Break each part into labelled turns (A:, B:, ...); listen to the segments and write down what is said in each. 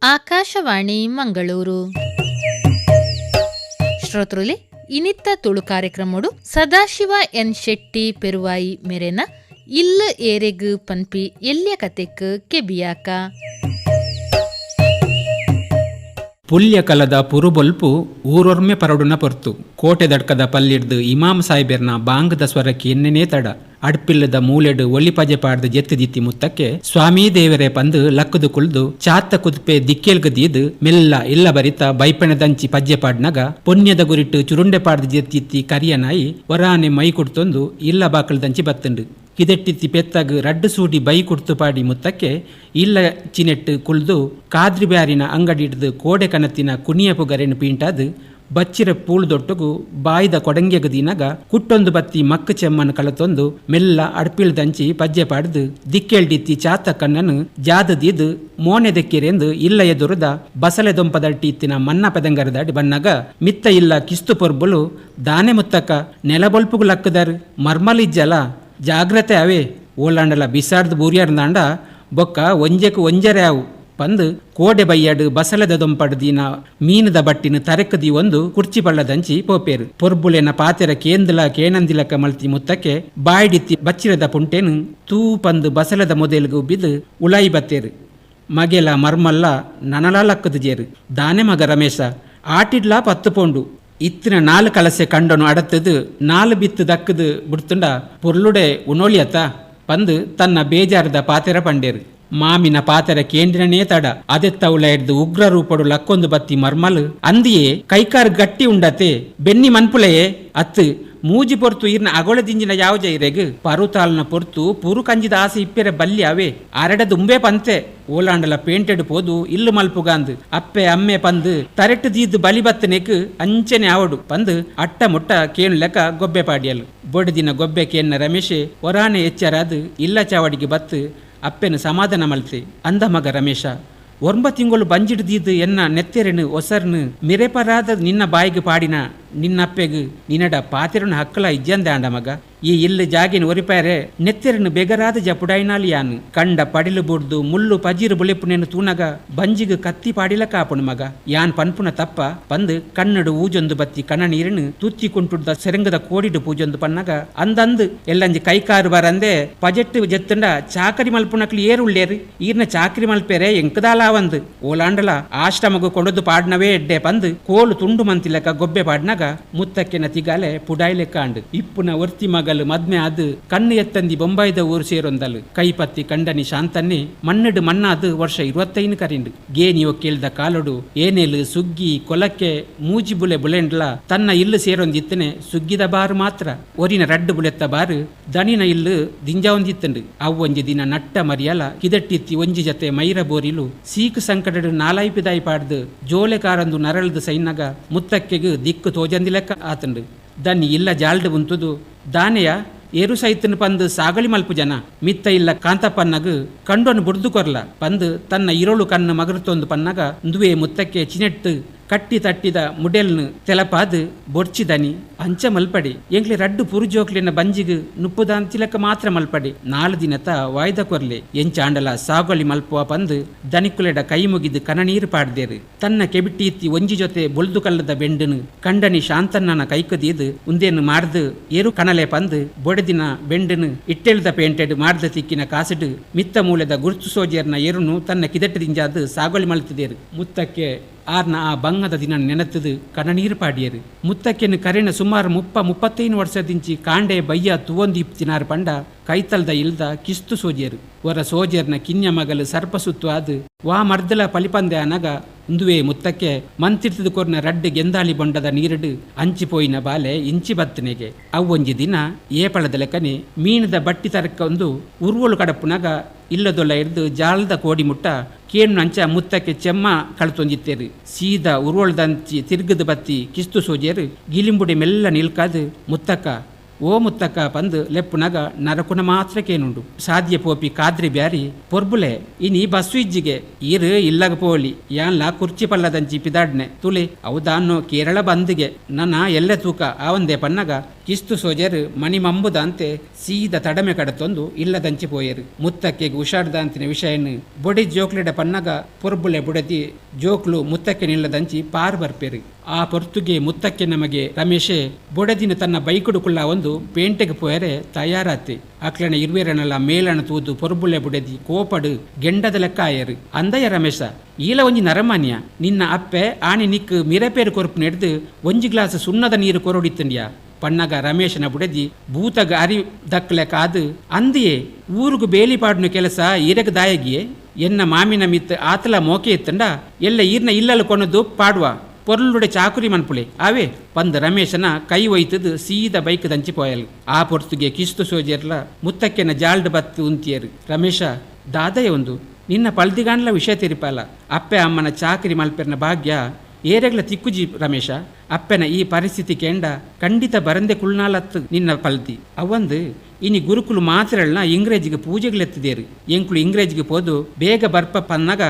A: Akashvani Mangaluru. ಶ್ರೋತೃಲಿ, ಇನಿತ್ತ Tulu ಕಾರ್ಯಕ್ರಮಡು Sadashiva ಎನ್ ಶೆಟ್ಟಿ ಪೆರುವಾಯಿ ಮೆರೆನ ಇಲ್ಲ ಏರೆಗ್ ಪನ್ಪಿ ಎಲ್ಯ ಕತೆಕ್ ಕೆಬಿಯಾಕ.
B: ಪುಲ್ಯ ಕಲದ ಪುರುಬೊಲ್ಪು ಊರೊರ್ಮೆ ಪರಡುನ ಪೊರ್ತು. ಕೋಟೆದಡ್ಕದ ಪಲ್ಲಿಡ್ದು ಇಮಾಮ್ ಸಾಯ್ಬೆರ್ನ ಬಾಂಗ್ದ ಸ್ವರಕ್ಕೆ ಎನ್ನೆನೇ ತಡ. ಅಡ್ಪಿಲ್ಲದ ಮೂಲೆಡು ಒಲಿಪಜೆ ಪಾಡ್ದು ಜೆತ್ತಿದಿತ್ತಿ ಮುತ್ತಕ್ಕೆ ಸ್ವಾಮೀ ದೇವರೇ ಪಂದು ಲಕ್ಕದು ಕುಳ್ದು ಚಾತ್ತ ಕುದುಪೆ ದಿಕ್ಕೇಲ್ಗ ದೀದು ಮೆಲ್ಲ ಇಲ್ಲ ಬರಿತ ಬೈಪಣದಂಚಿ ಪಜ್ಜೆ ಪಾಡ್ನಗ ಪೊನ್ಯದ ಗುರಿಟ್ಟು ಚುರುಂಡೆ ಪಾಡ್ದು ಜೆತ್ತಿತ್ತಿ ಕರಿಯ ನಾಯಿ ಒರಾನೆ ಮೈ ಕುಡ್ತೊಂದು ಇಲ್ಲ ಬಾಕಲ್ದಂಚಿ ಬತ್ತುಂಡು. ಕಿದೆಟ್ಟಿತ್ತಿ ಪೆತ್ತಾಗ ರಡ್ಡು ಸೂಡಿ ಬೈ ಕುಡ್ತು ಪಾಡಿ ಮುತ್ತಕ್ಕೆ ಇಲ್ಲ ಚಿನೆಟ್ಟು ಕುಳ್ದು ಕಾದ್ರಿ ಬ್ಯಾರಿನ ಅಂಗಡಿಡ್ದು ಕೋಡೆ ಕನತ್ತಿನ ಕುಣಿಯ ಪುಗರೆನು ಪೀಂಟಾದು ಬಚ್ಚಿರ ಪೂಳ್ದೊಟ್ಟುಗು ಬಾಯ್ದ ಕೊಡಂಗೆಗ ದಿನಗ ಕುಟ್ಟೊಂದು ಬತ್ತಿ ಮಕ್ಕ ಚೆಮ್ಮನ ಕಳತೊಂದು ಮೆಲ್ಲ ಅಡ್ಪಿಲ್ದಂಚಿ ಪಜ್ಜೆ ಪಾಡ್ದು ದಿಕ್ಕೇಲ್ಡಿತ್ತಿ ಚಾತ ಕಣ್ಣನು ಜಾದದಿದ್ದು ಮೋನೆ ದೆಕ್ಕಿರೆಂದು ಇಲ್ಲ ಎದುರುದ ಬಸಲೆ ದೊಂಪದಟ್ಟಿ ಇತ್ತಿನ ಮನ್ನ ಪದಂಗರದಾಡಿ ಬನ್ನಗ ಮಿತ್ತ ಇಲ್ಲ ಕಿಸ್ತು ಪೊರ್ಬುಲು ದಾನೆ ಮುತ್ತಕ ನೆಲಬೊಲ್ಪುಗು ಲಕ್ಕದಾರು ಮರ್ಮಲಿಜ್ಜಲ ಜಾಗ್ರತೆ ಅವೇ ಓಲಾಂಡಲ ಬಿಸಾಡ್ದು ಬೂರಿಯಾರ್ದಾಂಡ ಬೊಕ್ಕ ಒಂಜೆಕು ಒಂಜರೆ ಅವು ಪಂದು ಕೋಡೆ ಬಯ್ಯಾಡು ಬಸಲೆದ ದೊಂಪಡು ದೀನ ಮೀನದ ಬಟ್ಟಿನ ತರೆಕದಿ ಒಂದು ಕುರ್ಚಿ ಪಳ್ಳದಂಚಿ ಪೋಪೇರು. ಪೊರ್ಬುಲೆನ ಪಾತೆರ ಕೇಂದ್ಲ ಕೇನಂದಿಲಕ ಮಲ್ತಿ ಮುತ್ತಕ್ಕೆ ಬಾಯ್ಡಿತ್ತಿ ಬಚ್ಚಿರದ ಪುಂಟೆನು ತೂ ಪಂದು ಬಸಲೆದ ಮೊದಲ್ಗು ಬಿದ್ದು ಉಳಾಯಿ ಬತ್ತೇರು. ಮಗೆಲ ಮರ್ಮಲ್ಲ ನನಲ ಲಕ್ಕದ ಜೇರು. ದಾನೆ ಮಗ ರಮೇಶ ಆಟಿಡ್ಲಾ ಪತ್ತು ಪೋಂಡು ಇತ್ತಿನ ನಾಲು ಕಲಸೆ ಕಂಡನು ಅಡತ್ತದು ನಾಲು ಬಿತ್ತು ದಕ್ಕದು ಬಿಡ್ತುಂಡ ಪೊರ್ಲುಡೆ ಉಣೋಳಿಯತ್ತ ಪಂದು ತನ್ನ ಬೇಜಾರದ ಪಾತೆರ ಪಂಡೇರು. ಮಾಮಿನ ಪಾತೆರ ಕೇಂದ್ರನೇ ತಡ ಅದೆತ್ತವುಲ ಹಿಡ್ದು ಉಗ್ರ ರೂಪಡು ಲಕ್ಕೊಂದು ಬತ್ತಿ ಮರ್ಮಲು ಅಂದಿಯೇ ಕೈಕಾರ್ ಗಟ್ಟಿ ಉಂಡತೆ ಬೆನ್ನಿ ಮನ್ಪುಲೆಯೇ ಅತ್ತು ಮೂಜಿ ಪೊರ್ತು ಇರ್ನ ಅಗೊಳ ದಿಂಜಿನ ಯಾವ ಜೈರೆಗ್ ಪರುತಾಲ್ನ ಪೊರ್ತು ಪುರು ಕಂಜಿದ ಆಸೆ ಇಪ್ಪೆರೆ ಬಲ್ಲಿ ಅವೇ ಅರಡ ದುಂಬೆ ಪಂತೆ ಓಲಾಂಡಲ ಪೇಂಟೆಡ್ ಪೋದು ಇಲ್ಲು ಮಲ್ಪುಗಾಂದು ಅಪ್ಪೆ ಅಮ್ಮೆ ಪಂದು ತರೆಟ್ಟು ದೀದ್ದು ಬಲಿ ಬತ್ತನೆಕ್ ಅಂಚನೆ ಆವಡು ಪಂದು ಅಟ್ಟ ಮುಟ್ಟ ಕೇನು ಲೆಕ್ಕ ಗೊಬ್ಬೆ ಪಾಡಿಯಲು. ಬೊಡದಿನ ಗೊಬ್ಬೆ ಕೇನ್ನ ರಮೇಶೆ ಒರಾನೆ ಎಚ್ಚರಾದು ಇಲ್ಲ ಚಾವಡಿಗೆ ಬತ್ತು ಅಪ್ಪೆನ ಸಮಾಧಾನ ಮಲ್ತೆ. ಅಂದ ಮಗ ರಮೇಶ, 9 ತಿಂಗಳು ಬಂಜಿಡ್ದೀದು ಎನ್ನ ನೆತ್ತೆರೆನು ಒಸರ್ನು ಮಿರೆಪರಾದ ನಿನ್ನ ಬಾಯಿಗೆ ಪಾಡಿನ ನಿನ್ನಪ್ಪೆಗು ನಿನ್ನಡ ಪಾತೆರನು ಹಕ್ಕಲ ಇಜ್ಜಂದೆ ಆಂಡ ಮಗ. ಈ ಇಲ್ಲ ಜಾಗಿನ ಒರಿಪಾರೆ ನೆತ್ತೆರನು ಬೆಗರಾದ ಜಪುಡಾಯ್ನಾಲಿ ಯಾನು ಕಂಡ ಪಡಿಲು ಬುಡ್ದು ಮುಳ್ಳು ಪಜಿರು ಬುಳೆಪುನೆನು ತೂನಗ ಬಂಜಿಗು ಕತ್ತಿ ಪಾಡಿಲ ಕಾಪುಣ ಮಗ. ಯಾನ್ ಪನ್ಪುನ ತಪ್ಪ ಪಂದು ಕಣ್ಣಡು ಊಜೊಂದು ಬತ್ತಿ ಕಣ್ಣ ನೀರನ್ನು ತೂತಿ ಕುಂಟುಡ್ದ ಸೆರಂಗದ ಕೋಡಿಡು ಪೂಜೊಂದು ಪನ್ನಗ ಅಂದಂದು ಎಲ್ಲಂಜಿ ಕೈಕಾರು ಬರಂದೆ ಪಜೆಟ್ಟು ಜೆತ್ತುಂಡ ಚಾಕರಿ ಮಲ್ಪುನಕ್ಲಿ ಏರುಳ್ಳೇರು ಈರ್ನ ಚಾಕರಿ ಮಲ್ಪೆರೆ ಎಂಕದಾಲಾವಂದು ಓಲಾಂಡಲ ಆಶ್ರಮಗು ಕೊಂಡದ್ದು ಪಾಡ್ನವೇ ಎಡ್ಡೆ ಪಂದು ಕೋಲು ತುಂಡು ಮಂತಿಲಕ ಗೊಬ್ಬೆ ಪಾಡ್ನಗ ಮುತ್ತಕ್ಕೆನ ತಿಗಾಲೆ ಪುಡಾಯ್ಲೆ ಕಾಂಡು. ಇಪ್ಪುನ ಒರ್ತಿ ಮಗಲು ಮದ್ಮೆ ಅದು ಕಣ್ಣು ಎತ್ತಂದಿ ಬೊಂಬಾಯ್ದ ಊರು ಸೇರೊಂದಲು ಕೈಪತ್ತಿ ಕಂಡನಿ ಶಾಂತನ್ನೇ ಮಣ್ಣಡು ಮಣ್ಣಾದು ವರ್ಷ 25 ಕರಿಂಡು. ಗೇನಿಯೋ ಕೇಳ್ದ ಕಾಲೊಡು ಏನೇಲು ಸುಗ್ಗಿ ಕೊಲಕ್ಕೆ ಮೂಜಿ ಬುಲೆ ಬುಲೆಂಡ್ಲ ತನ್ನ ಇಲ್ಲು ಸೇರೊಂದಿತ್ತನೆ ಸುಗ್ಗಿದ ಬಾರು ಮಾತ್ರ ಒರಿನ ರಡ್ಡು ಬುಲೆತ್ತ ಬಾರು ದಣಿನ ಇಲ್ಲು ದಿಂಜಾವೊಂದಿತ್ತಂಡು. ಅವ್ವೊಂಜಿ ದಿನ ನಟ್ಟ ಮರಿಯಲ ಕಿದಟ್ಟಿತ್ತಿ ಒಂಜಿ ಜತೆ ಮೈರ ಬೋರಿಲು ಸೀಕು ಸಂಕಟಡು ನಾಲಾಯ್ಪಿದಾಯಿ ಪಾಡ್ದು ಜೋಲೆ ಕಾರಂದು ನರಳದು ಸೈನಗ ಮುತ್ತಕ್ಕೆಗು ದಿಕ್ಕು ತೋಜಂದಿಲೆಕ್ಕ ಆತಂಡು. ದನ್ನಿ ಇಲ್ಲ ಜಾಲ್ಡು ಉಂತುದು ದಾನೆಯ ಏರು ಸೈತನ ಪಂದು ಸಾಗಳಿ ಮಲ್ಪು ಜನ ಮಿತ್ತ ಇಲ್ಲ ಕಾಂತಪ್ಪನ್ನಗು ಕಂಡೊನು ಬುಡ್ದು ಕೊರ್ಲ ಪಂದು ತನ್ನ ಇರೋಳು ಕಣ್ಣು ಮಗರುತ್ತೊಂದು ಪನ್ನಗ ದುವೆ ಮುತ್ತಕ್ಕೆ ಚಿನೆಟ್ಟು ಕಟ್ಟಿ ತಟ್ಟಿದ ಮುಡೆಲ್ನು ತೆಲಪಾದು ಬೊಡ್ಚಿದನಿ ಅಂಚ ಮಲ್ಪಡಿ ಎಂಕ್ಲೆ ರಡ್ಡು ಪುರುಜೋಕ್ಲಿನ ಬಂಜಿಗು ನುಪ್ಪುದಾಂತಿಲಕ ಮಾತ್ರ ಮಲ್ಪಡಿ 4 ದಿನತ ವಾಯ್ದ ಕೊರ್ಲೆ ಎಂಚಾಂಡಲ ಸಾಗೊಲಿ ಮಲ್ಪುವ ಪಂದು ದನಿಕುಲೆಡ ಕೈ ಮುಗಿದು ಕನನೀರು ಪಾಡ್ದೇರು. ತನ್ನ ಕೆಬಿಟ್ಟೀತಿ ಒಂಜಿ ಜೊತೆ ಬೊಲ್ದು ಕಲ್ಲದ ಬೆಂಡನು ಕಂಡನಿ ಶಾಂತಣ್ಣನ ಕೈಕದೀದು ಉಂದೇನು ಮಾರ್ದು ಏರು ಕಣಲೆ ಪಂದು ಬೊಡೆದಿನ ಬೆಂಡನು ಇಟ್ಟೆಳ್ದ ಪೇಂಟೆಡ್ ಮಾರ್ದ ತಿಕ್ಕಿನ ಕಾಸಿಡು ಮಿತ್ತ ಮೂಲೆದ ಗುರ್ತು ಸೋಜೇರ್ನ ಏರುನು ತನ್ನ ಕಿದಟ್ಟದಿಂಜಾದು ಸಾಗೊಲಿ ಮಲ್ತಿದೇರು. ಮುತ್ತಕ್ಕೆ ಆರ್ನ ಆ ಬಂಗದ ದಿನ ನೆನತ್ತದು ಕಣನೀರು ಪಾಡಿಯರು. ಮುತ್ತಕ್ಕೆನು ಕರೆನ ಸುಮಾರು 30-35 ವರ್ಷದಿಂಚಿ ಕಾಂಡೆ ಬಯ್ಯ ತುವೊಂದು ಇಪ್ತಿನಾರು ಪಂಡ ಕೈತಲ್ದ ಇಲ್ದ ಕಿಸ್ತು ಸೋಜೇರು. ವರ ಸೋಜೇರ್ನ ಕಿನ್ಯ ಮಗಲು ಸರ್ಪ ಸುತ್ತು ಅದು ವಾ ಮರ್ದಲ ಪಲಿಪಂದೆ ಅನಗ ಉಂದುವೆ ಮುತ್ತಕ್ಕೆ ಮಂತಿರ್ತದ ಕೊರ್ನ ರಡ್ಡು ಗೆಂದಾಳಿ ಬೊಂಡದ ನೀರಡು ಅಂಚಿಪೋಯಿನ ಬಾಲೆ ಇಂಚಿ ಬತ್ತನೆಗೆ. ಅವ್ವೊಂಜಿ ದಿನ ಏಪಳದ ಲೆಕ್ಕನೆ ಮೀನದ ಬಟ್ಟಿ ತರಕೊಂದು ಉರ್ವಳು ಕಡಪುನಗ ಇಲ್ಲದೊಲ್ಲ ಹಿಡ್ದು ಜಾಲದ ಕೋಡಿ ಮುಟ್ಟ ಕೇನು ಅಂಚ ಮುತ್ತಕ್ಕೆ ಚೆಮ್ಮ ಕಳ್ತೊಂದಿತ್ತೇರು. ಸೀದಾ ಉರುವಳ್ದಂಚಿ ತಿರ್ಗದ ಬತ್ತಿ ಕಿಸ್ತು ಸೋಜೇರು ಗಿಲಿಂಬುಡಿ ಮೆಲ್ಲ ನಿಲ್ಕಾದು ಮುತ್ತಕ್ಕ ಓ ಮುತ್ತಕ್ಕ ಪಂದು ಲೆಪ್ಪುನಗ ನರಕುನ ಮಾತ್ರ ಕೇನುಂಡು. ಸಾಧ್ಯ ಪೋಪಿ ಕಾದ್ರಿ ಬ್ಯಾರಿ ಪೊರ್ಬುಲೆ ಇನಿ ಬಸ್ಸು ಇಜ್ಜಿಗೆ ಈರು ಇಲ್ಲಗ ಪೋಲಿ ಯಾನ್ಲ ಕುರ್ಚಿ ಪಲ್ಲದಂಚಿ ಪಿದಾಡ್ನೆ ತುಲೆ ಅವದಾನ್ನು ಕೇರಳ ಬಂದಿಗೆ ನನ್ನ ಎಲ್ಲೆ ತೂಕ ಆವಂದೆ ಪನ್ನಗ ಕಿಸ್ತು ಸೋಜರ್ ಮಣಿಮಂಬುದಾಂತೆ ಸೀದ ತಡಮೆ ಕಡತೊಂದು ಇಲ್ಲದಂಚಿ ಪೋಯೆರು. ಮುತ್ತಕ್ಕೆಗ್ ಹುಷಾರ್ದಾಂತಿನ ವಿಷಯನ್ ಬೊಡಿ ಜೋಕ್ಲೆಡ ಪನ್ನಗ ಪೊರ್ಬುಲೆ ಬುಡದಿ ಜೋಕ್ಲು ಮುತ್ತಕ್ಕೆ ನಿಲ್ಲದಂಚಿ ಪಾರ್ ಬರ್ಪೆರು. ಆ ಪೊರ್ತುಗೆ ಮುತ್ತಕ್ಕೆ ನಮಗೆ ರಮೇಶೆ ಬೊಡದಿನ ತನ್ನ ಬೈಕುಡುಕುಳ್ಳ ಒಂದು ಪೇಂಟೆಗೆ ಪೋಯರೆ ತಯಾರಾತೆ. ಅಕ್ಲನ ಇರ್ವೇರನಲ್ಲ ಮೇಲಣ ತೂದು ಪೊರ್ಬುಲೆ ಬುಡದಿ ಕೋಪಡು ಗೆಂಡದ ಲೆಕ್ಕ ಆಯರು. ಅಂದಯ ರಮೇಶ, ಈಲ ಒಂಜಿ ನರಮಾನ್ಯ, ನಿನ್ನ ಅಪ್ಪೆ ಆಣಿ ನಿಕ್ ಮಿರಪೇರು ಕೊರ್ಪು ನೆಡ್ದು ಒಂಜಿ ಗ್ಲಾಸ್ ಸುಣ್ಣದ ನೀರು ಕೊರೊಡಿತ್ತಂಡ್ಯ ಪಣ್ಣಗ ರಮೇಶನ ಬುಡದಿ ಭೂತಗ ಅರಿ ದಕ್ಲೆಕಾದು ಅಂದಿಯೇ ಊರುಗು ಬೇಲಿ ಪಾಡುನ ಕೆಲಸ ಈರಗ ದಾಯಗಿಯೇ, ಎನ್ನ ಮಾಮಿನ ಮಿತ್ ಆತಲ ಮೋಕೆ ಇತ್ತಂಡ ಎಲ್ಲ ಈರ್ನ ಇಲ್ಲಲು ಕೊನದು ಪಾಡುವ ಪೊರ್ಲುಡೆ ಚಾಕುರಿ ಮನ್ಪುಳೆ ಆವೇ ಪಂದ್ ರಮೇಶನ ಕೈ ಒಯ್ತದು ಸೀದ ಬೈಕ್ ದಂಚಿ ಪೋಯಲು. ಆ ಪೊರ್ತುಗೆ ಕಿಸ್ತು ಸೋಜೆರ್ಲ ಮುತ್ತಕ್ಕೆನ ಜಾಲ್ಡ್ ಬತ್ತು ಉಂತಿಯರು. ರಮೇಶ ದಾದಯ ಒಂದು ನಿನ್ನ ಪಲ್ದಿಗಾಂಡ್ಲ ವಿಷಯ ತೆರಿಪಾಲ, ಅಪ್ಪೆ ಅಮ್ಮನ ಚಾಕರಿ ಮಲ್ಪೆರ್ನ ಭಾಗ್ಯ ಏರೆಗ್ಲ ತಿಕ್ಕುಜಿ ರಮೇಶ, ಅಪ್ಪೆನ ಈ ಪರಿಸ್ಥಿತಿ ಕೆಂಡ ಖಂಡಿತ ಬರಂದೆ ಕುಳ್ನಾಲತ್ತು ನಿನ್ನ ಪಲ್ದಿ ಅವಂದು ಇನಿ ಗುರುಕುಲು ಮಾತ್ರಲ್ನ ಇಂಗ್ರೇಜಿಗೆ ಪೂಜೆಗಳೆತ್ತಿದೇರು, ಎಂಕುಲು ಇಂಗ್ರೇಜಿಗೆ ಪೋದು ಬೇಗ ಬರ್ಪ ಪನ್ನಗ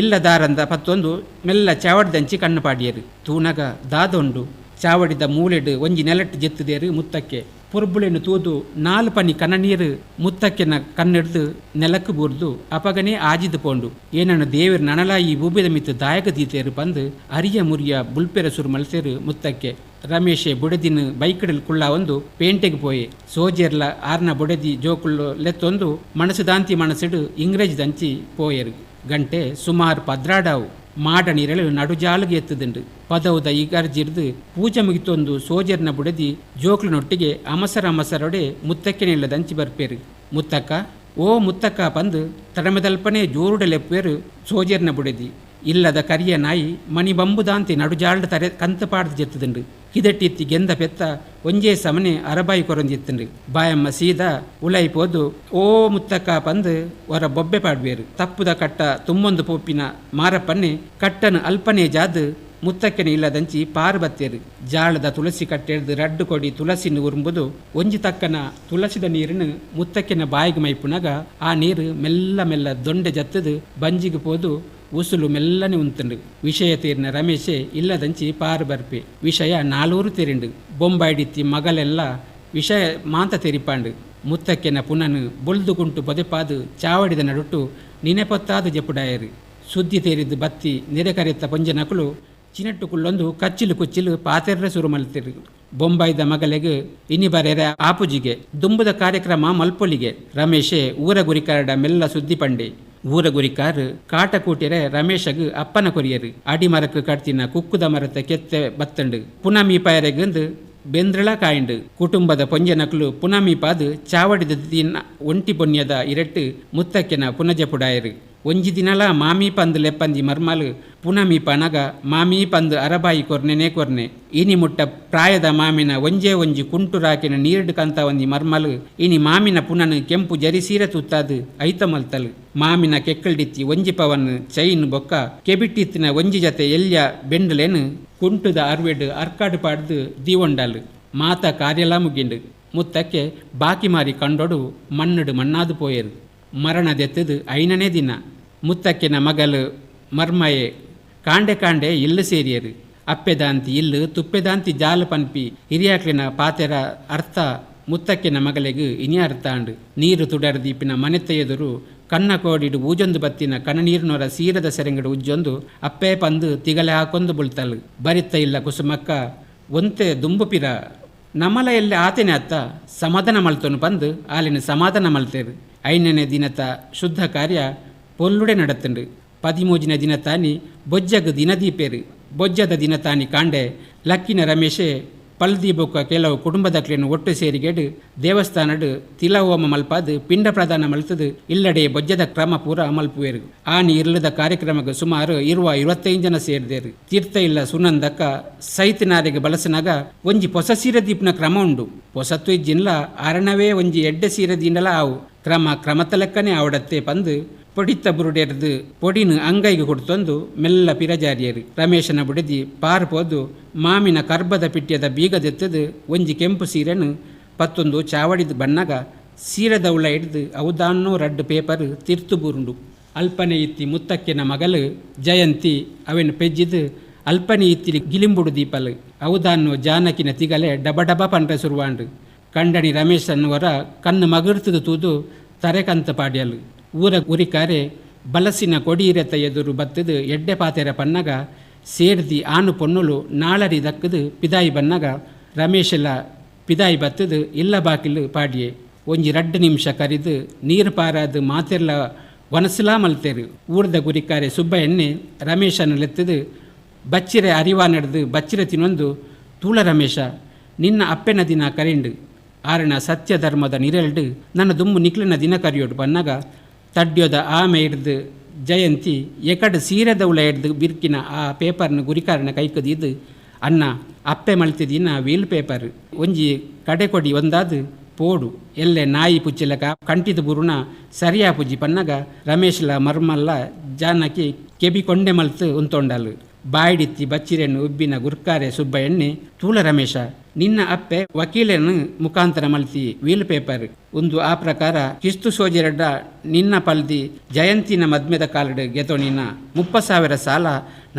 B: ಇಲ್ಲದಾರಂದ ಪತ್ತೊಂದು ಮೆಲ್ಲ ಚಾವಡ್ದಂಚಿ ಕಣ್ಣು ಪಾಡಿಯರು. ತೂನಗ ದಾದೊಂಡು ಚಾವಡಿದ ಮೂಲೆಡು ಒಂಜಿ ನೆಲಟ್ಟು ಜೆತ್ತುದೇರು ಮುತ್ತಕ್ಕೆ. ಪೊರ್ಬುಳೆನು ತೂದು ನಾಲ್ ಪನಿ ಕಣ್ಣನೀರು ಮುತ್ತಕ್ಕೆನ ಕಣ್ಣಿಡ್ದು ನೆಲಕ್ಕೆ ಬೂರ್ದು ಅಪಗನೇ ಆಜಿದು ಪೋಂಡು. ಏನನ್ನು ದೇವರು ನನಲ ಈ ಭೂಮಿದ ಮಿತ್ತು ದಾಯಕ ದೀತೇರು ಬಂದು ಅರಿಯ ಮುರಿಯ ಬುಲ್ಪೆರ ಸುರು ಮಲ್ತೇರು ಮುತ್ತಕ್ಕೆ. ರಮೇಶೆ ಬುಡದಿನ ಬೈಕಡಲ್ ಕುಳ್ಳ ಒಂದು ಪೇಂಟೆಗೆ ಪೋಯೆ. ಸೋಜೆರ್ಲ ಆರ್ನ ಬುಡದಿ ಜೋಕುಳ್ಳು ಲೆತ್ತೊಂದು ಮನಸ್ಸುದಾಂತಿ ಮನಸ್ಸಿಡು ಇಂಗ್ರೇಜ್ ದಂಚಿ ಪೋಯರು. ಗಂಟೆ ಸುಮಾರು ಪದ್ರಾಡಾವು. ಮಾಡ ನೀರಲು ನಡುಜಾಲುಗೆ ಎತ್ತುದುಂಡು. ಪದವುದ ಈಗರ್ಜಿರ್ದು ಪೂಜೆ ಮುಗಿತೊಂದು ಸೋಜರ್ನ ಬುಡದಿ ಜೋಕ್ಲುನೊಟ್ಟಿಗೆ ಅಮಸರ ಅಮಸರೊಡೆ ಮುತ್ತಕ್ಕೆನೆಲ್ಲ ದಂಚಿ ಬರ್ಪೇರು. ಮುತ್ತಕ್ಕ ಓ ಮುತ್ತಕ್ಕ ಪಂದು ತಡಮೆದಲ್ಪನೆ ಜೋರುಡಲೆಪ್ಪೇರು ಸೋಜರ್ನ ಬುಡದಿ. ಇಲ್ಲದ ಕರಿಯ ನಾಯಿ ಮಣಿ ಬಂಬುದಾಂತಿ ನಡುಜಾಳ್ದ ತರೆ ಕಂತು ಪಾಡ್ದು ಜೆತ್ತುದುಂಡು. ಕಿದಟ್ಟಿತ್ತಿ ಗೆಂದ ಪೆತ್ತ ಒಂಜೇ ಸಮನೆ ಅರಬಾಯಿ ಕೊರಂದಿತ್ತುಂಡು. ಬಾಯಮ್ಮ ಸೀದಾ ಉಲೈ ಪೋದು ಓ ಮುತ್ತಕ್ಕ ಪಂದು ಹೊರ ಬೊಬ್ಬೆ ಪಾಡ್ವೇರು. ತಪ್ಪುದ ಕಟ್ಟ ತುಮ್ಮೊಂದು ಪೋಪಿನ ಮಾರಪ್ಪನ್ನೆ ಕಟ್ಟನು ಅಲ್ಪನೆ ಜಾದು ಮುತ್ತಕ್ಕೆನೆ ಇಲ್ಲದಂಚಿ ಪಾರು ಬತ್ತೇರು. ಜಾಳದ ತುಳಸಿ ಕಟ್ಟೆಡ್ದು ರಡ್ಡು ಕೊಡಿ ತುಳಸಿನ ಉರುಂಬುದು ಒಂಜಿ ತಕ್ಕನ ತುಳಸಿದ ನೀರನ್ನು ಮುತ್ತಕ್ಕೆನ ಬಾಯಿಗೆ ಮೈಪುನಾಗ ಆ ನೀರು ಮೆಲ್ಲ ಮೆಲ್ಲ ದೊಂಡೆ ಜತ್ತದು ಬಂಜಿಗೆ ಪೋದು ಉಸುಲು ಮೆಲ್ಲನೆ ಉಂತುಂಡು. ವಿಷಯ ತೀರಿನ ರಮೇಶೆ ಇಲ್ಲದಂಚಿ ಪಾರು ಬರ್ಪೆ. ವಿಷಯ ನಾಲೂರು ತೆರಿಂಡು. ಬೊಂಬಾಯಿಡಿತ್ತಿ ಮಗಲೆಲ್ಲ ವಿಷಯ ಮಾಂತ ತೆರಿಪಾಂಡು. ಮುತ್ತಕ್ಕೆನ ಪುನನು ಬೊಲ್ದು ಕುಂಟು ಪೊದೆಪಾದು ಚಾವಡಿದ ನಡುಟು ನಿನೆಪೊತ್ತಾದು ಜೆಪುಡಾಯರು. ಸುದ್ದಿ ತೇರಿದ್ದು ಬತ್ತಿ ನೆರೆಕರೆತ್ತ ಪೊಂಜನಕುಲು ಚಿನಟ್ಟು ಕುಳ್ಳೊಂದು ಕಚ್ಚಿಲು ಕುಚ್ಚಿಲು ಪಾತೆರ್ರೆ ಸುರು ಮಲ್ತಿರು. ಬೊಂಬಾಯ್ದ ಮಗಲೆಗ್ ಇನಿ ಬರೆರೆ ಆಪುಜಿಗೆ ದುಂಬುದ ಕಾರ್ಯಕ್ರಮ ಮಲ್ಪೊಲಿಗೆ ರಮೇಶೆ ಊರ ಗುರಿಕಾರಡ ಮೆಲ್ಲ ಸುದ್ದಿ ಪಂಡೆ. ಊರ ಗುರಿಕಾರ್ ಕಾಟ ಕೂಟಿರೆ ರಮೇಶಗ್ ಅಪ್ಪನ ಕೊರಿಯರು. ಅಡಿಮರಕ್ಕೆ ಕಟ್ತಿನ ಕುಕ್ಕುದ ಮರತ ಕೆತ್ತೆ ಬತ್ತಂಡು ಪುನಮೀಪಾಯರೆಗಂದು ಬೆಂದ್ರಳ ಕಾಯಿಂಡು. ಕುಟುಂಬದ ಪೊಂಜನಕಲು ಪುನಮೀಪಾದು ಚಾವಡಿದ ದಿನ ಒಂಟಿ ಪೊನ್ಯದ ಇರಟ್ಟು ಮುತ್ತಕ್ಕೆನ ಪುನಜಪುಡಾಯರು. ಒಂಜಿ ದಿನಲ ಮಾಮಿ ಪಂದು ಲೆಪ್ಪಂದಿ ಮರ್ಮಲು ಪುನಮಿ ಪನಗ ಮಾಮಿ ಪಂದು ಅರಬಾಯಿ ಕೊರ್ನೆನೇ ಕೊರ್ನೆ. ಇನಿ ಮುಟ್ಟ ಪ್ರಾಯದ ಮಾಮಿನ ಒಂಜೇ ಒಂಜಿ ಕುಂಟು ರಾಕಿನ ನೀರ್ಡು ಕಂತ ಒಂಜಿ ಮರ್ಮಲು ಇನಿ ಮಾಮಿನ ಪುನನು ಕೆಂಪು ಜರಿಸೀರ ತುತ್ತಾದು ಐತ ಮಲ್ತಲು. ಮಾಮಿನ ಕೆಕ್ಕಲ್ಡಿತ್ತಿ ಒಂಜಿ ಪವನ್ ಚೈನ್ ಬೊಕ್ಕ ಕೆಬಿಟ್ಟಿತ್ತಿನ ಒಂಜಿ ಜತೆ ಎಲ್ಯ ಬೆಂಡಲೇನು ಕುಂಟುದ ಅರ್ವೆಡು ಅರ್ಕಾಡು ಪಾಡ್ದು ದೀವೊಂಡಾಲು. ಮಾತ ಕಾರ್ಯಲ ಮುಗಿಂಡು. ಮುತ್ತಕ್ಕೆ ಬಾಕಿ ಮಾರಿ ಕಂಡೊಡು ಮಣ್ಣುಡು ಮಣ್ಣಾದು ಪೋಯರು. ಮರಣದೆತ್ತದು ಐನನೇ ದಿನ ಮುತ್ತಕ್ಕಿನ ಮಗಲು ಮರ್ಮಯೆ ಕಾಂಡೆ ಕಾಂಡೆ ಇಲ್ಲು ಸೇರಿಯರು. ಅಪ್ಪೆದಾಂತಿ ಇಲ್ಲು ತುಪ್ಪೆದಾಂತಿ ಜಾಲು ಪನ್ಪಿ ಹಿರಿಯಾಕ್ಲಿನ ಪಾತೆರ ಅರ್ಥ ಮುತ್ತಕ್ಕಿನ ಮಗಲೆಗು ಇನಿ ಅರ್ಥ ಆಂಡು. ನೀರು ತುಡರ್ದೀಪಿನ ಮನೆತ್ತ ಎದುರು ಕಣ್ಣ ಕೋಡಿಡು ಊಜೊಂದು ಬತ್ತಿನ ಕಣ್ಣನೀರಿನೊರ ಸೀರದ ಸೆರೆಂಗಡು ಉಜ್ಜೊಂದು ಅಪ್ಪೆ ಪಂದು ತಿಗಲೆ ಹಾಕೊಂದು ಬುಳ್ತಲು. ಬರಿತ್ತ ಇಲ್ಲ ಕುಸುಮಕ್ಕ ಒಂತೆ ದುಂಬುಪಿರ ನಮಲ ಎಲ್ಲೆ ಆತೇನೆ ಅತ್ತ ಸಮಾಧಾನ ಮಲ್ತೊನು ಪಂದು ಆಲಿನ ಸಮಾಧಾನ ಮಲ್ತೇರು. ಐನನೇ ದಿನತ ಶುದ್ಧ ಕಾರ್ಯ ಪೊಲ್ಲುಡೆ ನಡತ್ತಂಡು. ಪದಿಮೂಜಿನ ದಿನ ತಾನಿ ಬೊಜ್ಜಗ ದಿನದೀಪೇರು. ಬೊಜ್ಜದ ದಿನ ತಾನಿ ಕಾಂಡೆ ಲಕ್ಕಿನ ರಮೇಶೆ ಪಲ್ದಿ ಬೊಕ್ಕ ಕೆಲವು ಕುಟುಂಬದಕ್ಲೆನು ಒಟ್ಟು ಸೇರಿಗೆಡು ದೇವಸ್ಥಾನಡು ತಿಲಹೋಮ ಮಲ್ಪಾದು ಪಿಂಡ ಪ್ರದಾನ ಮಲ್ತದು ಇಲ್ಲಡೆ ಬೊಜ್ಜದ ಕ್ರಮ ಪೂರ ಮಲ್ಪುವೇರು. ಆನಿ ಇರ್ಲದ ಕಾರ್ಯಕ್ರಮಕ್ಕೆ ಸುಮಾರು 25 ಜನ ಸೇರಿದೇರು. ತೀರ್ಥ ಇಲ್ಲ ಸುನಂದಕ್ಕ ಸೈತನಾರಿಗೆ ಬಳಸನಾಗ ಒಂಜಿ ಪೊಸ ಸೀರೆ ದೀಪನ ಕ್ರಮ ಉಂಡು. ಪೊಸತ್ತು ಇಜ್ಜಿನ್ಲ ಅರಣವೇ ಒಂಜಿ ಎಡ್ಡೆ ಸೀರೆ ದೀಂಡಲ ಆವು ಕ್ರಮ ಕ್ರಮತ ಲೆಕ್ಕನೆ ಆವಡತ್ತೆ ಪಂದು ಪೊಡಿತ ಬುರುಡೆರ್ದು ಪೊಡಿನ ಅಂಗೈಗೆ ಕೊಡ್ತೊಂದು ಮೆಲ್ಲ ಪಿರಜಾರಿಯರು. ರಮೇಶನ ಬುಡದಿ ಪಾರ್ ಪೋದು ಮಾಮಿನ ಕರ್ಬದ ಪಿಟ್ಯದ ಬೀಗದೆತ್ತದು ಒಂಜಿ ಕೆಂಪು ಸೀರೆನು ಪತ್ತೊಂದು ಚಾವಡಿದ ಬಣ್ಣಗ ಸೀರೆದ ಉಳ ಹಿಡ್ದು ಅವುದಾನ್ನೋ ರಡ್ಡು ಪೇಪರ್ ತಿರ್ತು ಬುರುಂಡು. ಅಲ್ಪನೆ ಇತ್ತಿ ಮುತ್ತಕ್ಕಿನ ಮಗಲು ಜಯಂತಿ ಅವೆನ್ ಪೆಜ್ಜಿದು ಅಲ್ಪನೆ ಇತ್ತಿರಿ ಗಿಲಿಂಬುಡು ದೀಪಲ್. ಅವುದಾನ್ನು ಜಾನಕಿನ ತಿಗಲೆ ಡಬ ಡಬ ಪಂಡ್ರೆ ಸುರುವಾಂಡ್. ಕಂಡನಿ ರಮೇಶನ್ವರ ಕಣ್ಣು ಮಗುರ್ತದ ತೂದು ತರೆಕಂತ ಪಾಡ್ಯಲು. ಊರ ಉರಿಕಾರೆ ಬಲಸಿನ ಕೊಡಿಯಿರೆತ ಎದುರು ಬತ್ತದು ಎಡ್ಡೆ ಪಾತೆರ ಪನ್ನಗ ಸೇರ್ದಿ ಆನು ಪೊನ್ನುಲು ನಾಳರಿ ದಕ್ಕದು ಪಿದಾಯಿ ಬನ್ನಗ ರಮೇಶಲ ಪಿದಾಯಿ ಬತ್ತದು ಇಲ್ಲ ಬಾಕಿಲು ಪಾಡಿಯೆ. ಒಂಜಿ ರಡ್ಡು ನಿಮಿಷ ಕರಿದು ನೀರು ಪಾರಾದು ಮಾತೆರ್ಲ ವನಸಲಾ ಮಲ್ತೇರು. ಊರ್ದ ಗುರಿಕಾರೆ ಸುಬ್ಬ ಎಣ್ಣೆ ರಮೇಶನ ಲೆತ್ತದು ಬಚ್ಚಿರೆ ಅರಿವಾ ನಡೆದು ಬಚ್ಚಿರೆ ತಿನ್ನೊಂದು ತೂಳ ರಮೇಶ ನಿನ್ನ ಅಪ್ಪೆನ ದಿನ ಕರಿಂಡು ಆರಣ ಸತ್ಯ ಧರ್ಮದ ನಿರೆಲ್ಡು ನನ್ನ ದುಮ್ಮು ನಿಕ್ಲಿನ ದಿನ ಕರಿಯೋಡು ಬನ್ನಗ ತಡ್ಯೋದ ಆಮೆ ಹಿಡ್ದು ಜಯಂತಿ ಎಕಡ್ ಸೀರೆದ ಉಳ ಹಿಡ್ದು ಬಿರ್ಕಿನ ಆ ಪೇಪರ್ನ ಗುರಿಕಾರನ ಕೈಕದಿದ್ದು ಅಣ್ಣ ಅಪ್ಪೆ ಮಲ್ತಿದಿನ ವೀಲ್ ಪೇಪರ್ ಒಂಜಿ ಕಡೆ ಕೊಡಿ ಒಂದಾದು ಪೋಡು ಎಲ್ಲೆ ನಾಯಿ ಪುಚ್ಚಿಲಕ ಕಂಟಿದ ಬುರುಣ ಸರಿಯಾ ಪುಜ್ಜಿ ಪನ್ನಗ ರಮೇಶ್ಲ ಮರ್ಮಲ್ಲ ಜಾನಕಿ ಕೆಬಿ ಕೊಂಡೆ ಮಲ್ತು ಉಂತೊಂಡಲು. ಬಾಯ್ಡಿತ್ತಿ ಬಚ್ಚಿರೆಣ್ಣು ಉಬ್ಬಿನ ಗುರ್ಕಾರೆ ಸುಬ್ಬ ಎಣ್ಣೆ ತೂಳ ರಮೇಶ ನಿನ್ನ ಅಪ್ಪೆ ವಕೀಲನ ಮುಖಾಂತರ ಮಲ್ತಿ ವೀಲ್ ಪೇಪರ್ ಒಂದು ಆ ಪ್ರಕಾರ ಕಿಸ್ತು ಸೋಜಿರಡ್ಡ ನಿನ್ನ ಪಲ್ದಿ ಜಯಂತಿನ ಮದ್ಮೆದ ಕಾಲಡು ಗೆತೊಣಿನ 30,000 ಸಾಲ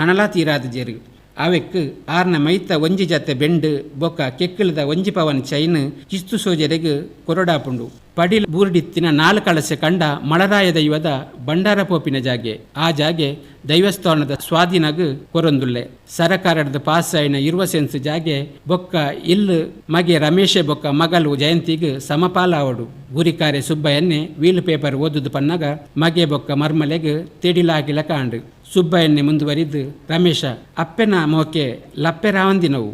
B: ನನಲಾ ತೀರಾದ ಜೇರು ಅವೆಕ್ ಆರ್ನ ಮೈತ ಒಂಜಿ ಜತೆ ಬೆಂಡು ಬೊಕ್ಕ ಕೆಕ್ಕಿಳದ ಒಂಜಿ ಪವನ್ ಚೈನ್ ಕಿಸ್ತು ಸೋಜರೆಗ್ ಕೊರಡಾಪುಂಡು. ಪಡಿಲ್ ಬೂರ್ಡಿತ್ತಿನ 4 ಕಳಸೆ ಕಂಡ ಮಳರಾಯ ದೈವದ ಬಂಡಾರ ಪೋಪಿನ ಜಾಗೆ ಆ ಜಾಗೆ ದೈವಸ್ಥಾನದ ಸ್ವಾಧೀನಗ್ ಕೊರೊಂದುಲ್ಲೆ. ಸರಕಾರದ ಪಾಸ್ ಆಯಿನ 20 ಸೆನ್ಸ್ ಜಾಗೆ ಬೊಕ್ಕ ಇಲ್ಲು ಮಗೆ ರಮೇಶೆ ಬೊಕ್ಕ ಮಗಲು ಜಯಂತಿಗ್ ಸಮಪಾಲಾವಡು. ಗುರಿಕಾರೆ ಸುಬ್ಬಯ್ಯನ್ನೇ ವೀಲ್ ಪೇಪರ್ ಓದುದು ಪನ್ನಗ ಮಗೆ ಬೊಕ್ಕ ಮರ್ಮಲೆಗ್ ತೆಡಿಲಾಗಿಲ ಕಾಂಡು. ಸುಬ್ಬಯ್ಯನ್ನೇ ಮುಂದುವರಿದು ರಮೇಶ ಅಪ್ಪೆನ ಮೋಕೆ ಲಪ್ಪೆ ರಾವಂದಿನವು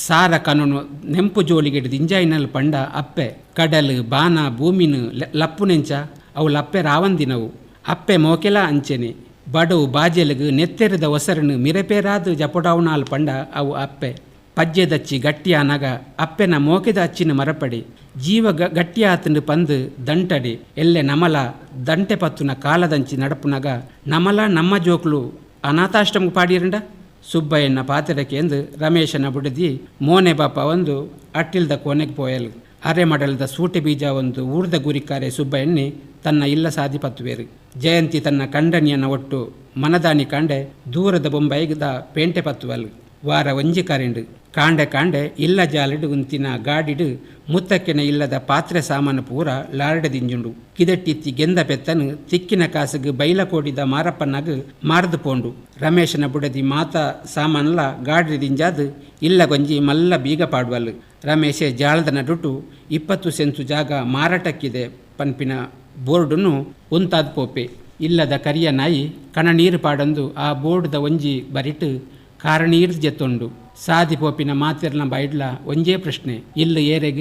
B: ಸಾರ ಕನನು ನೆಂಪು ಜೋಳಿಗೆಡ್ದು ಇಂಜಾಯಿನಲ್ ಪಂಡ ಅಪ್ಪೆ ಕಡಲು ಬಾನ ಭೂಮಿನು ಲಪ್ಪು ನೆಂಚ ಅವು ಲಪ್ಪೆ ರಾವಂದಿನವು ಅಪ್ಪೆ ಮೋಕೆಲ ಅಂಚೆನೆ ಬಡವು ಬಾಜೆಲಗು ನೆತ್ತೆರದ ಒಸರನು ಮಿರೆಪೇರಾದ ಜಪೊಡಾವುನಾಲ್ ಪಂಡ ಅವು ಅಪ್ಪೆ ಪಜ್ಜೆದಚ್ಚಿ ಗಟ್ಟಿಯಾನಗ ಅಪ್ಪೆನ ಮೋಕೆದ ಅಚ್ಚಿನ ಮರಪಡೆ ಜೀವ ಗಟ್ಟಿಯಾತಂಡು ಪಂದು ದಂಟಡೆ ಎಲ್ಲೆ ನಮಲ ದಂಟೆ ಪತ್ತುನ ಕಾಲದಂಚಿ ನಡಪುನಗ ನಮಲ ನಮ್ಮ ಜೋಕ್ಲು ಅನಾಥಾಶ್ರಮ ಪಾಡಿರಂಡ. ಸುಬ್ಬಯ್ಯನ ಪಾತೆರಕೆಂದು ರಮೇಶನ ಬುಡದಿ ಮೋನೆ ಬಾಪ ಒಂದು ಅಟ್ಟಿಲ್ದ ಕೋನೆಗೆ ಪೋಯಲು. ಅರೆ ಮಡಲದ ಸೂಟೆ ಬೀಜ ಒಂದು ಊರ್ದ ಗುರಿಕಾರೆ ಸುಬ್ಬಯ್ಯನ್ನೇ ತನ್ನ ಇಲ್ಲ ಸಾದಿ ಪತ್ತುವೇರು. ಜಯಂತಿ ತನ್ನ ಕಂಡನಿಯನ್ನ ಒಟ್ಟು ಮನದಾನಿ ಕಾಂಡೆ ದೂರದ ಬೊಂಬೈಗದ ಪೇಂಟೆ ಪತ್ತುವಲು. ವಾರ ಒಂಜಿ ಕರೆಂಡು ಕಾಂಡೆ ಕಾಂಡೆ ಇಲ್ಲ ಜಾಲಿಡು ಉಂತಿನ ಗಾಡಿಡು ಮುತ್ತಕ್ಕೆನ ಇಲ್ಲದ ಪಾತ್ರೆ ಸಾಮಾನು ಪೂರ ಲಾರಡೆದಿಂಜುಂಡು. ಕಿದಟ್ಟಿತ್ತಿ ಗೆಂದ ಪೆತ್ತನು ತಿಕ್ಕಿನ ಕಾಸುಗು ಬೈಲಕೋಡಿದ ಮಾರಪ್ಪನಾಗ ಮಾರ್ದು ಪೋಂಡು. ರಮೇಶನ ಬುಡದಿ ಮಾತಾ ಸಾಮಾನ್ಲ ಗಾಡಿ ದಿಂಜಾದು ಇಲ್ಲ ಗೊಂಜಿ ಮಲ್ಲ ಬೀಗ ಪಾಡುವಲು. ರಮೇಶೆ ಜಾಳದ ನಡುಟು 20 ಸೆನ್ಸು ಜಾಗ ಮಾರಾಟಕ್ಕಿದೆ ಪನ್ಪಿನ ಬೋರ್ಡುನು ಉಂತಾದ ಪೋಪೆ. ಇಲ್ಲದ ಕರಿಯ ನಾಯಿ ಕಣ ನೀರು ಪಾಡಂದು ಆ ಬೋರ್ಡ್ದ ಒಂಜಿ ಬರಿಟು ಕಾರಣೀರ್ ಜೆತ್ತೊಂಡು. ಸಾದಿ ಪೋಪಿನ ಮಾತಿರ್ನ ಬೈಡ್ಲ ಒಂಜೇ ಪ್ರಶ್ನೆ, ಇಲ್ಲ ಏರೆಗ್?